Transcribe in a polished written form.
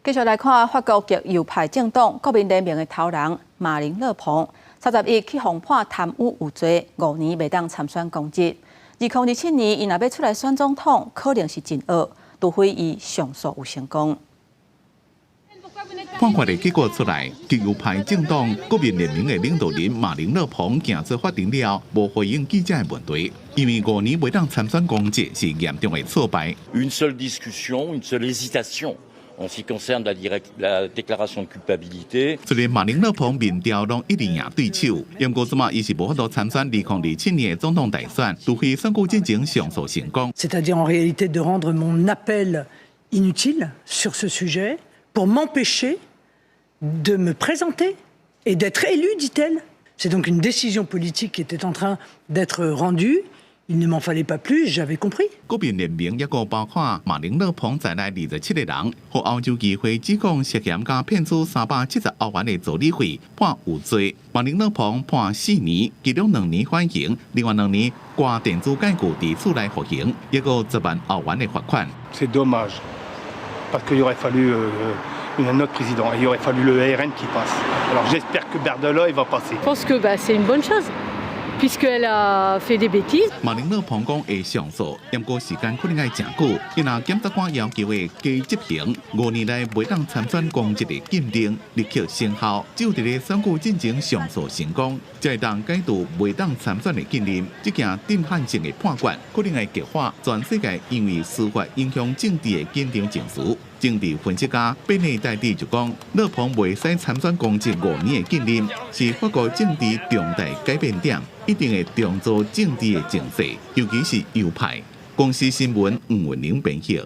繼續來看法國極右派政黨國民聯盟的頭人馬林勒龐，30日去予判貪污有罪，5年袂當參選公職。2027年，伊若欲出來選總統，可能是真僫，除非伊上訴有成功。判決的結果出來，極右派政黨國民聯盟的領導人馬林勒龐行出法庭了，無回應記者的問題，因為五年袂當參選公職是嚴重的挫敗。 Une seule discussion, une seule hésitation en ce qui concerne la déclaration de culpabilité。雖然馬林勒龐民調攏一直贏對手，毋過這馬伊是無法度參選2027年的總統大選，除非選舉進前上訴成功。 C'est-à-dire en réalité de rendre mon appel inutile sur ce sujet pour m'empêcher de me présenter et d'être élu, dit-elle. C'est donc une décision politique qui était en train d'être rendue. Il ne m'en fallait pas plus, j'avais compris. 國民聯盟抑閣包括馬林勒龐在內27個人，予歐洲議會指控涉嫌共騙取370歐元的助理費，判有罪。馬林勒龐判4年，其中2年緩刑，另外兩年掛電子監具佇厝內服刑，抑閣10萬歐元的罰款。 C'est dommage, parce qu'il aurait fallu un autre président, il aurait fallu le RN qui passe. Alors j'espère que Bardella il va passer. Je pense que bah, c'est une bonne chose, puisqu'elle a fait des bêtises. 馬林勒龐講會上訴，毋過時間可能愛誠久。伊若檢察官要求的加執行5年內袂當參選公職的禁令立刻生效，只有佇咧選舉進前上訴成功，才會當解除袂當參選的禁令。這件震撼性的判決，可能會激發全世界因為司法影響政治的緊張情緒。政治分析家貝內戴蒂就講，勒龐袂使參選公職五年的禁令，是法國政治重大改變點，一定會重組政治的情勢，尤其是右派。公視新聞吳文玲編譯。